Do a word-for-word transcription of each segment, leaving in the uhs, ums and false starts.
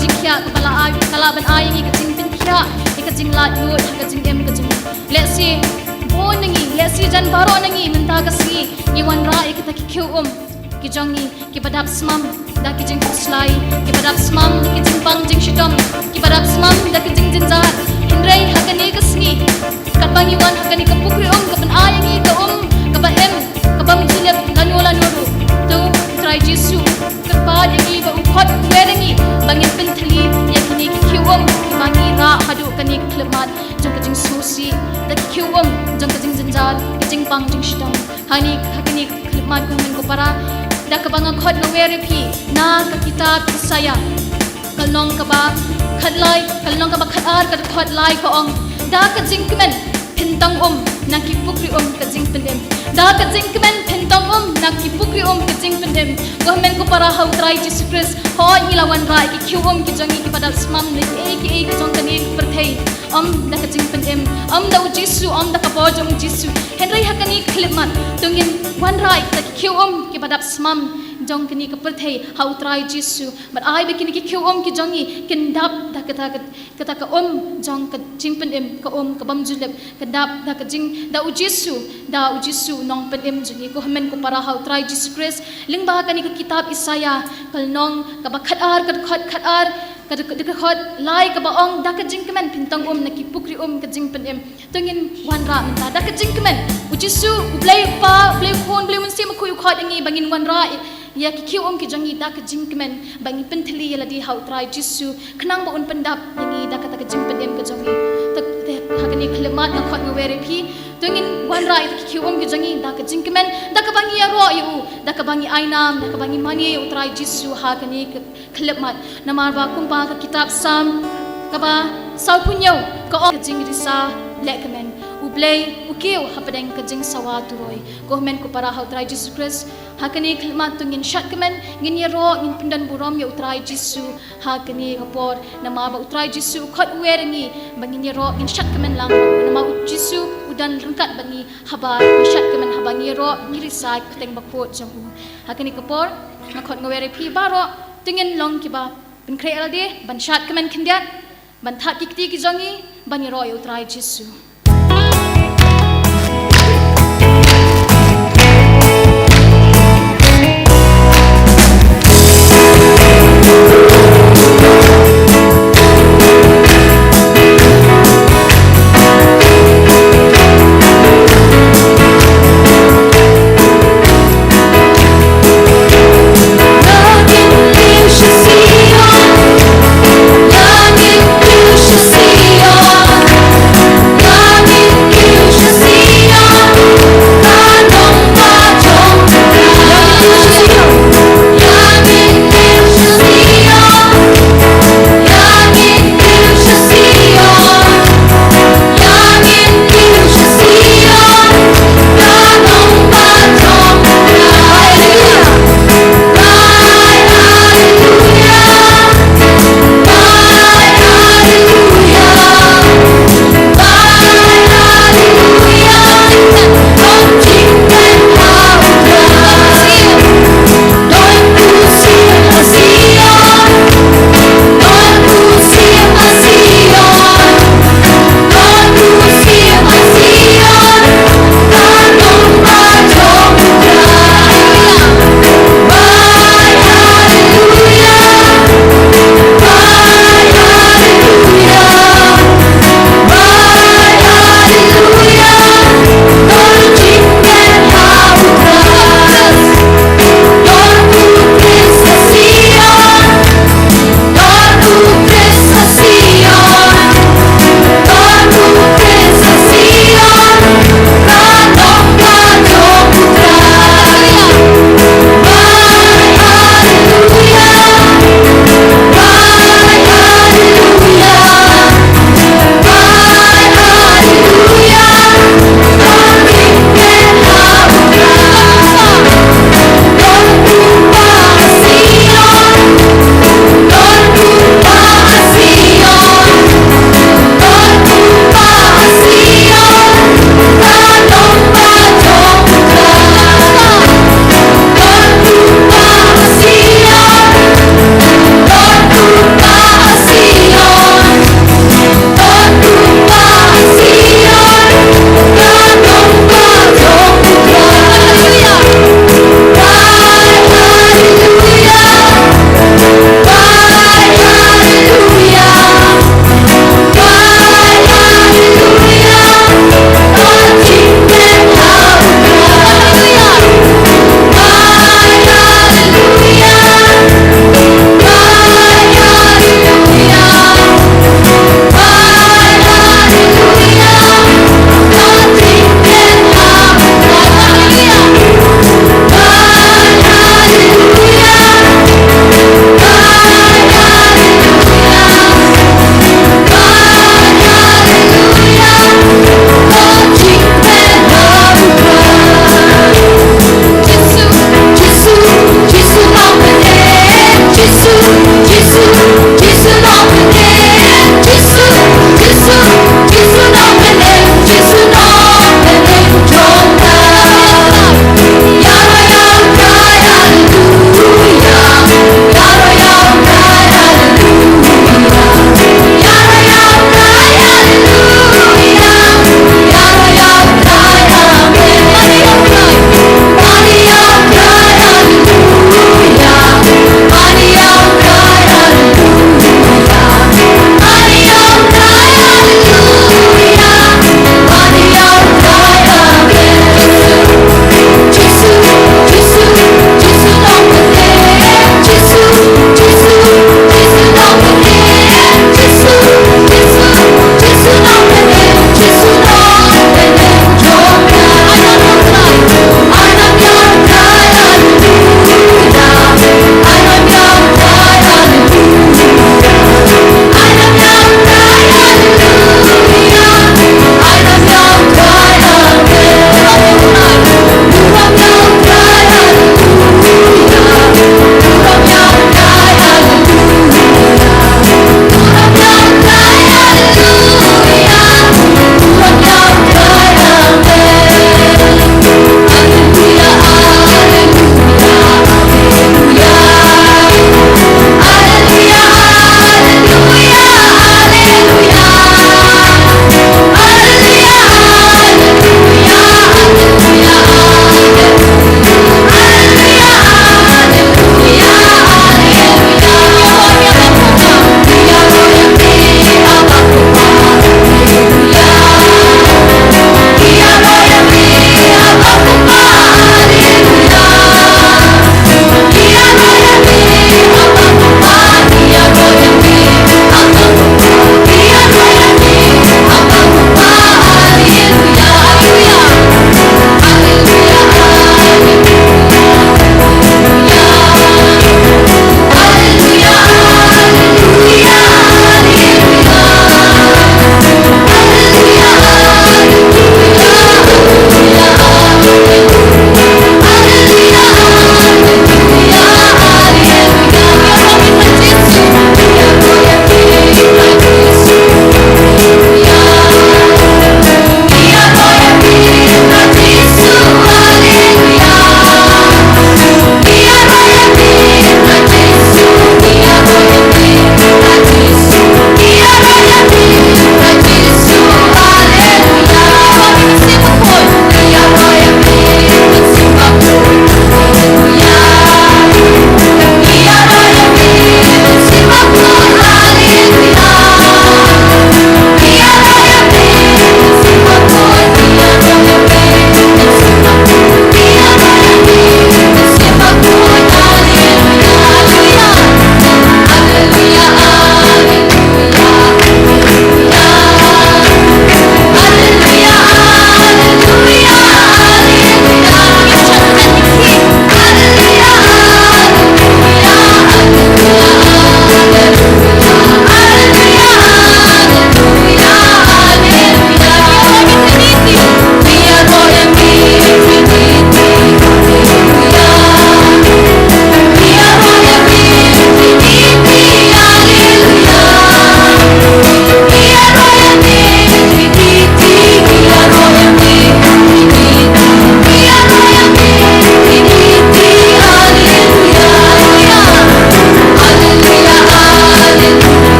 jingkhiah kaba la ai, ka la ban ai ïa ngi ka jingpynkhiah ïa ka jinglaitluid ha ka jingim ka jong ngi. Lehse bun na ngi, lehse jan baroh na ngi mynta ka sngi ngi wanrah ïa kita ki khiew um ki jong ngi kiba dap smam da ki jingkhuslai, kiba dap smam da ki jingpang jingshitom, kiba dap smam da ki jingjynjar. Hynrei ha kane ka sngi katba ngi wan ha kane ka pukri um kaban ai ïa ngi ka um kaba im, ka bym ju lip lano lano ruh, to U Trai Jisu u kyrpad ïa ngi ba u khot u wer ïa ngi ba ngin pynthylli ïa kine ki khiew um kiba ngi rah haduh kane ka khyllipmat jong ka jingsngewsih, da ki khiew um jong ka jingjynjar, ka jingpang jingshitom. Ha kane, ha kane ka khyllipmat ko hynmen ko para, da kaba nga khot nga wer ïa phi na ka kitab Isaïah ka lynnong kaba khatlai, ka lynnong kaba khatar, ka dkhot lai ka ong, da ka jingkmen phin tong um na ki pukri um ka jingpynim. Da ka jingkmen phin tong um na ki pukri um ka jingpynim. Ko hynmen ko para ha U Trai Jisu Khrist, hooid ngi la wanrah ïa ki khiew um ki jong ngi kiba dap smam na kiei kiei ki jong kane ka pyrthei. Ym da ka jingpynim, ym da U Jisu, ym da ka bor jong U Jisu. Hynrei ha kane ka khyllipmat to ngin wanrah ïa kita ki khiew um kiba dap smam jong kane ka pyrthei ha U Trai Jisu. Bad ai ba kine ki khiew um ki jong ngi kin dap da kata ka, kata ka um jong ka jingpynim, ka um ka bym ju lip, ka dap da ka jing, da U Jisu, da U Jisu u nongpynim jong ngi. Ko hynmen ko para ha U Trai Jisu Khrist, lyngba kane ka kitab Isaïah ka lynnong kaba khatar, ka dkhot khatar, ka dk-, dkhot lai kaba ong, da ka jingkmen phin tong um na ki pukri um ka jingpynim. To ngin wanrah mynta da ka jingkmen. U Jisu, U Blei U Kpa, U Blei U Khun, U Blei U Mynsiem Bakhuid u khot ïa ngi ba ngin wanrah ïa ki khiew um ki jong ngi da ka jingkmen, ba ngin pynthylli ïa lade ha U Trai Jisu khnang ba un pyndap ïa ngi da kata ka jingpynim ka jong ngi. Te, te ha kane ka khyllipmat nga khot nga wer ïa phi, to ngin wanrah ïa ki khiew um ki jong ngi da ka jingkmen, da kaba ngi ïaroh ïa u, da kaba ngi ai nam, da kaba ngi mane ïa U Trai Jisu ha kane ka khyllipmat. Namar ba kumba ka kitab Salm kaba sawphew hynñiew ka ong, ka jingrisa lehkmen, U Blei u kiew hapdeng ka jingsawa turoi. Ko hynmen ko para ha U Trai Jisu Khrist, ha kane ka khyllipmat to ngin shad kmen, ngin ïaroh, ngin pyndonburom ïa U Trai Jisu ha kane ka por. Namar ba U Trai Jisu u khot u wer ïa ngi ba ngin ïaroh, ngin shad kmen lang. Namar U Jisu u don ryngkat bad ngi haba ngi shad kmen, haba ngi ïaroh, ngi risa ïa ka kyrteng bakhuid jong u. Ha kane ka por nga khot nga wer ïa phi baroh, to ngin long kiba pynkhreh ïa lade, ban shad kmen khyndiat, ban thad ki kti ki jong ngi, ban ïaroh ïa U Trai Jisu.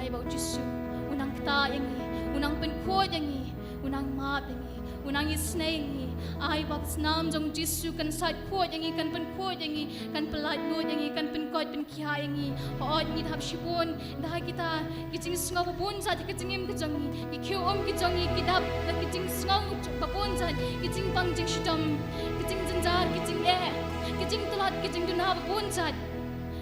Ai ba u Jisu u nang ktah ïa ngi, u nang pynkhuid ïa ngi, u nang map ïa ngi, u nang isynei ïa ngi. Ai ba ka snam jong u Jisu kan sait khuid ïa ngi, kan pynkhuid ïa ngi, kan pyllait luid ïa ngi, kan pynkoit pynkhia ïa ngi. Hooid ngi dap shibun da kita ki jingsngew babun jait ha ka jingim ka jong ngi. Ki khiew um ki jong ngi ki dap da ki jingsngew babun jait, ki jingbang jingshitom, ki jingjynjar, ki jingeh, ki jingtlot, ki jingduna babun jait.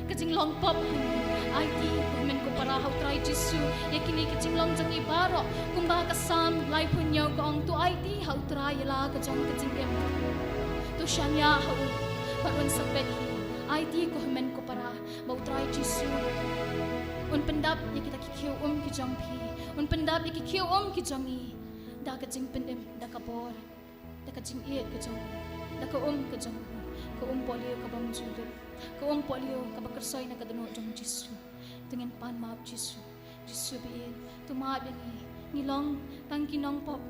Ka jinglong pop ha ngi. Aiti ko hynmen ko para ha u Trai Jisu ïa kine ki jinglong jong ngi baroh. Kumba ka Salm laiphew hynñiew ka ong, to aiti ha u Trai ïa la ka jong ka jingim. To shaniah ha u bad un sa peit hi. Aiti ko hynmen ko para ba u Trai Jisu un pyndap ïa kita ki khiew um ki jong phi, un pyndap ïa ki khiew um ki jong ngi da ka jingpynim, da ka bor, da ka jingïeit ka jong u, da ka um ka jong u, ka um pohliew ka bym ju lip, ka um pohliew kaba kyrsoi na ka dohnud jong u Jisu. To ngin pan map Jisu. Jisu ba ïeit, to map ïa ngi. Ngi long tang ki nongpop.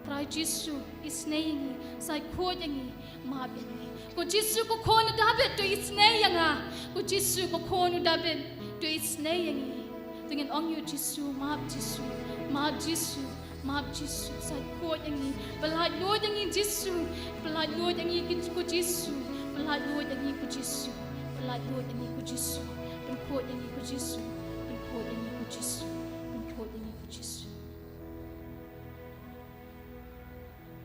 Trai Jisu, isynei ïa ngi, sait khuid ïa ngi, map ïa ngi. Ko Jisu ko khun u David, to isynei ïa nga. Ko Jisu ko khun u David, to isynei ïa ngi. To ngin ong ïa u Jisu, map Jisu, map Jisu. Map Jisu, sait khuid ïa ngi, pyllait luid ïa ngi Jisu, pyllait luid ïa ngi ki, ko Jisu, pyllait luid ïa ngi ko Jisu, pyllait luid ïa ngi ko Jisu, pynkhuid ïa ngi ko Jisu, pynkhuid ïa ngi ko Jisu, pynkhuid ïa ngi ko Jisu.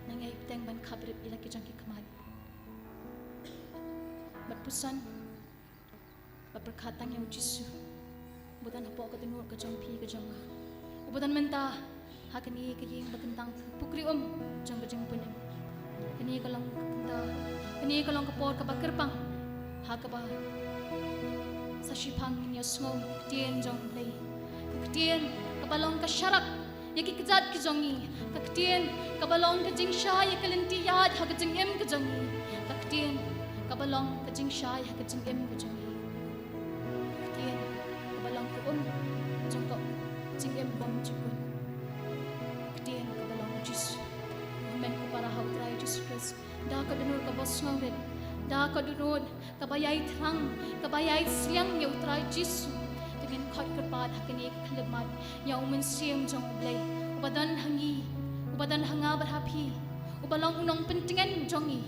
Nang ïai bteng ban khapbrip ïa la ki jong ki khmat. Bad puson. Ba pyrkhat tang ïa u Jisu uba don hapoh ka dohnud ka jong phi ka jong nga, uba don mynta ha kane ka ïing ba kyntang, pukri um jong ka jingpynim. Kane ka long ka kynta, kane ka long ka por kaba kyrpang ha kaba sa shiphang ngin ïa sngew ka ktien jong U Blei, ka ktien kaba long ka sharak ïa ki kjat ki jong ngi, ka ktien kaba long ka jingshai ïa ka lynti ïaid ha ka jingim ka jong ngi, ka ktien kaba long ka jingshai ha ka jingim ka jong ngi, ka ktien kaba long ka um jong ka jingim bymjukut, ka ktien kaba long u Jisu. Hynmen ko para ha U Trai Jisu Khrist, da ka dohnud kaba sngewrit, da ka dohnud kaba ïai thrang, kaba ïai sliang ïa U Trai Jisu. To ngin khot kyrpad ha kane ka khyllipmat ïa U Mynsiem jong U Blei uba don ha ngi, uba don ha nga bad ha phi, uba long u nongpyntngen jong ngi,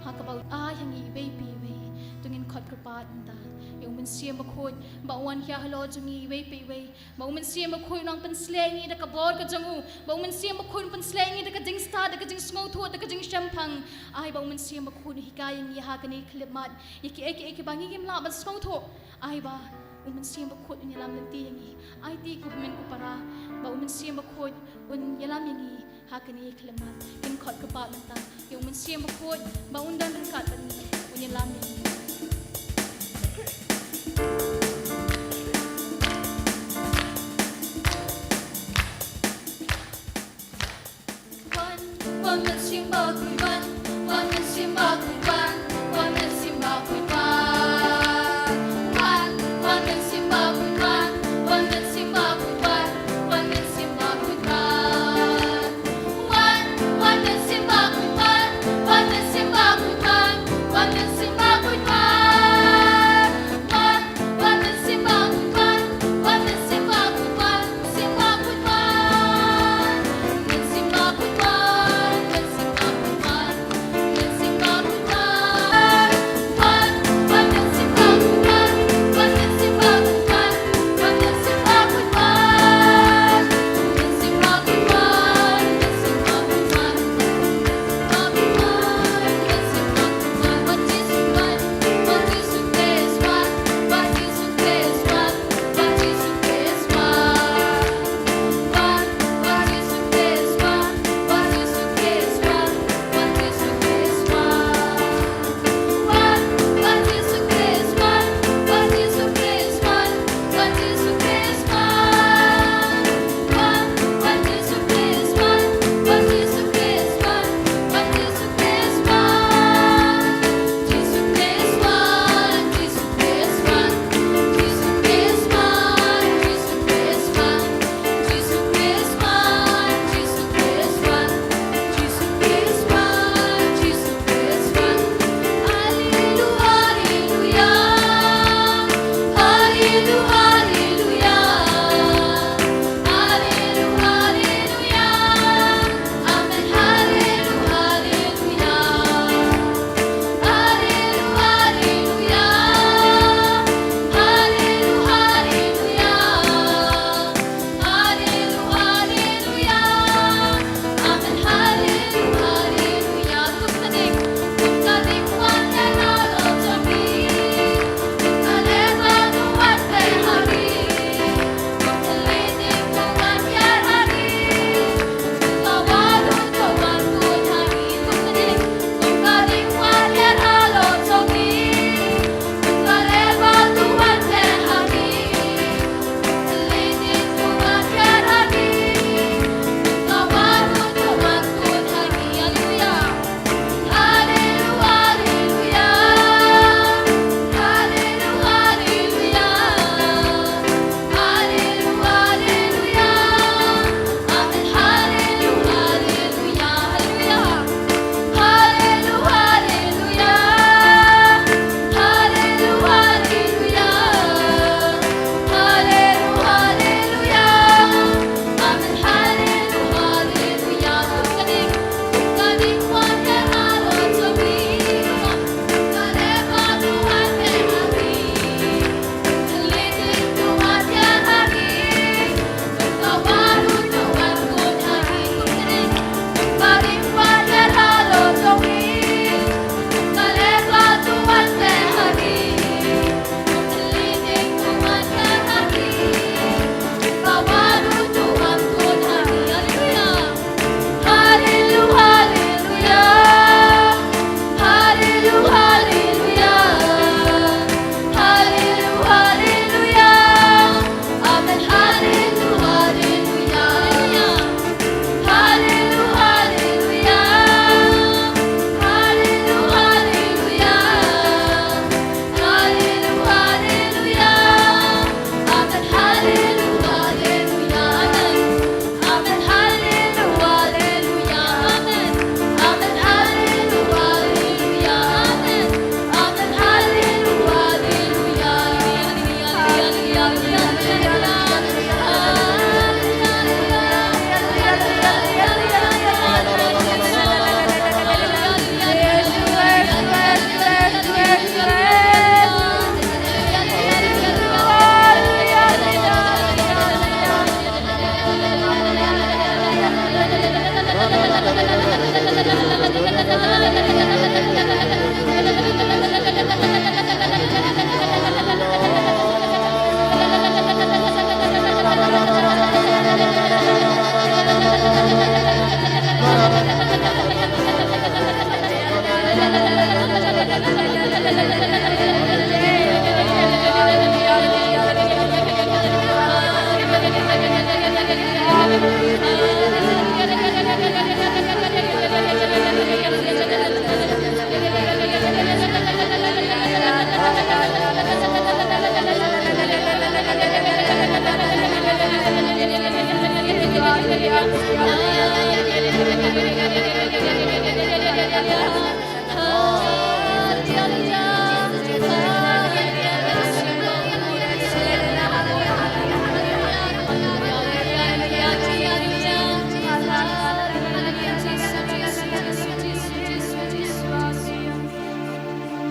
ha kaba u ai ha ngi iwei pa iwei. To ngin khot kyrpad mynta ïa U Mynsiem Bakhuid ba un wan hiar halor jong ngi iwei pa iwei. Ba U Mynsiem Bakhuid un nang pynsleh ïa ngi da ka bor ka jong u. Ba U Mynsiem Bakhuid un pynsleh ïa ngi da ka jingstad, da ka jingsngewthuh, da ka jingshemphang. Ai ba U Mynsiem Bakhuid un hikai ïa ngi ha kane ka khyllipmat ïa kiei kiei kiba ngi ngim lah ban sngewthuh. Ai ba U Mynsiem Bakhuid un ïalam lynti ïa ngi. Aiti ko hynmen ko para ba U Mynsiem Bakhuid un ïalam ïa ngi ha kane ka khyllipmat. Ngin khot kyrpad mynta ïa U Mynsiem Bakhuid ba un don ryngkat bad ngi, un ïalam ïa ngi. Wan, wan Mynsiem Bakhuid wan, wan Mynsiem Bakhuid wan, wan Mynsiem Bakhuid wan. Wan, wan Mynsiem Bakhuid wan, wan Mynsiem Bakhuid wan, wan Mynsiem Bakhuid wan.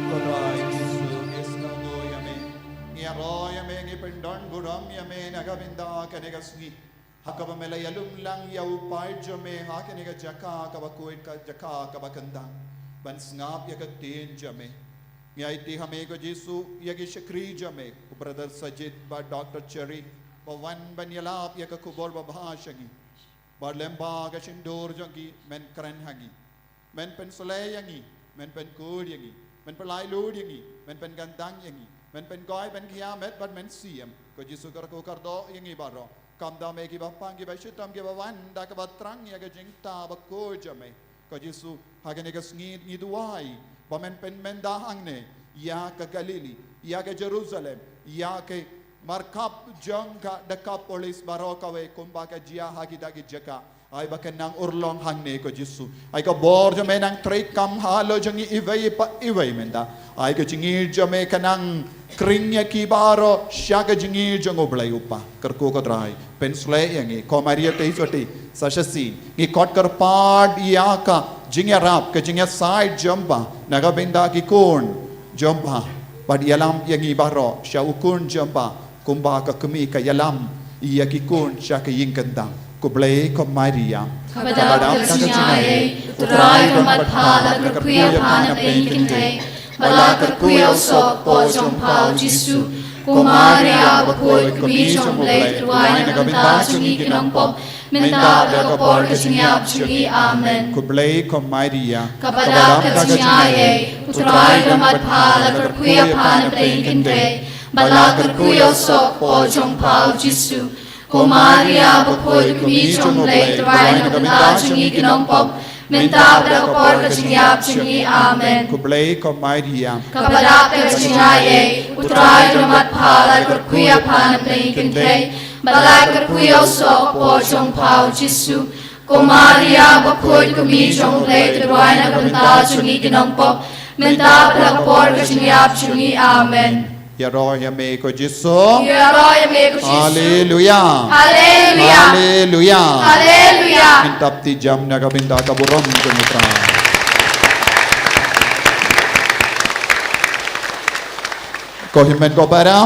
Ko Trai Jisu, ngi sngewthuh ïa me, ngi ïaroh ïa me, ngi pyndon burom ïa me na ka bynta kane ka sngi, ha kaba me la ïalum lang ïa u paid jong me ha kane ka jaka kaba khuid, ka jaka kaba kyntang, ban sngap ïa ka ktien jong me. Ngi aiti ha me ko Jisu ïa ki shakri jong me, u Brother Sajid bad Doctor Cherry, ba wan ban ïalap ïa ka khubor babha sha ngi. Bad lyngba ka shyntur jong ki, men kren ha ngi. Men pynshlei ïa ngi, men pynkhuid ïa ngi, men pynlaitluid ïa ngi, men pynkyntang ïa ngi, men pynkhuid, men khia met bad men siem. Ko Jisu, kyrkhu kyrdoh ïa ngi baroh. Kumta me kiba pang, kiba shitom, kiba wan da kaba thrang ïa ka jingthaw bakhuid jong me. Ko Jisu, ha kane ka sngi ngi duwai ba men pynmynta hangne ïa ka Galili, ïa ka Jerusalem, ïa ka markap jong ka Dekapolis baroh kawei, kumba ka jia ha kita ki jaka. Ai ba kan nang urlong hangne ko Jisu. Ai ka bor jong me nang treikam halor jong ngi iwei pa iwei mynta. Ai ka jingïeit jong me kan nang kring ïa ki baroh sha ka jingïeit jong U Blei U Kpa. Kyrkhu ko Trai, pynshlei ïa ngi. Ko Maria Theisotti, sa shisien ngi khot kyrpad ïa ka jingïarap, ka jingïasaid jong U Kpa na ka bynta ki khun jong U Kpa. Bad ïalam ïa ngi baroh sha u Khun jong U Kpa, kumba ka kmie ka ïalam ïa ki khun sha ka ïing kyntang. Khublei ko Maria. Kaba dap ka jingaiei, U Trai u don bad pha, la kyrkhu ïa pha na pdeng ki kynthei, bad la kyrkhu ïa u soh ka por jong pha U Jisu. Ko Maria bakhuid, kmie jong U Blei, to duwai na ka bynta jong ngi ki nongpop, mynta bad ha ka por ka jingïap jong ngi. Amen. Khublei ko Maria. Kaba dap ka jingaiei, U Trai u don bad pha, la kyrkhu ïa pha na pdeng ki kynthei, bad la kyrkhu ïa u soh ka por jong pha U Jisu. Ko Maria bakhuid, kmie jong U Blei, to duwai na ka bynta jong ngi ki nongpop, mynta bad ha ka por ka jingïap jong ngi. Amen. Khublei ko Maria. Kaba dap ka jingaiei, U Trai u don bad pha, la kyrkhu ïa pha na pdeng ki kynthei, bad la kyrkhu ïa u soh ka por jong pha U Jisu. Ko Maria bakhuid, kmie jong U Blei, to duwai na ka bynta jong ngi ki nongpop, mynta bad ha ka por ka jingïap jong ngi. Amen. Ïaroh ïa me ko Jisu. Ïaroh ïa me ko Jisu. Haleluia. Haleluia. Haleluia. Haleluia. Ngin thap kti jam na ka bynta ka burom jong U Trai. Ko hynmen ko para,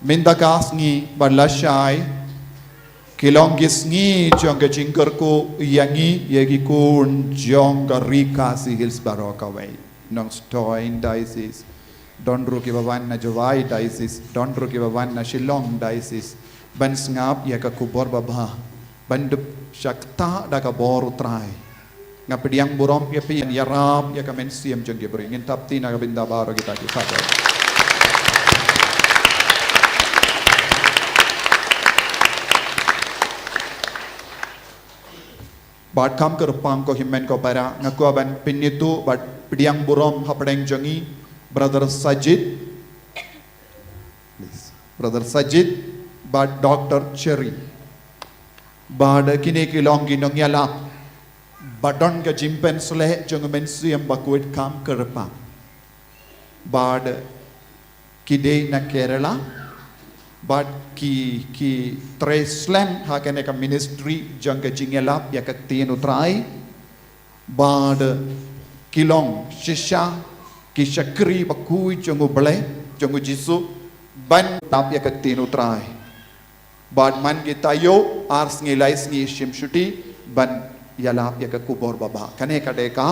mynta ka sngi bad lashai ki long ki sngi jong ka jingkyrkhu ïa ngi, ïa ki khun jong ka Ri Khasi Hills baroh kawei. Nongstoiñ Diocese, don ruh kiba wan na Jowai Diocese, don ruh kiba wan na Shillong Diocese, ban sngap ïa ka khubor babha, ban dup shakta da ka bor U Trai. Nga pdiang burom ïa phi, ïarap ïa ka mynsiem jong ki briew. Ngin thap kti na ka bynta baroh kita ki khatduh. Bad kham kyrpang ko hynmen ko para, nga kwah ban pynithuh bad pdiang burom hapdeng jong ngi, Brother Sajid. Please. Brother Sajid bad Doctor Cherry. Bad kine ki long ki nongïalap ba don ka jingpynshlei jong u Mynsiem Bakhuid kham kyrpang. Bad ki dei na Kerala, bad ki, ki trei slem ha kane ka ministry jong ka jingïalap ïa ka ktien U Trai. Bad ki long shisha ki shakri bakhuid jong U Blei, jong U Jisu, ban ïalap ïa ka ktien U Trai. Bad man kita ïoh ar sngi lai sngi shim shuti ban ïalap ïa ka khubor babha. Kane ka dei ka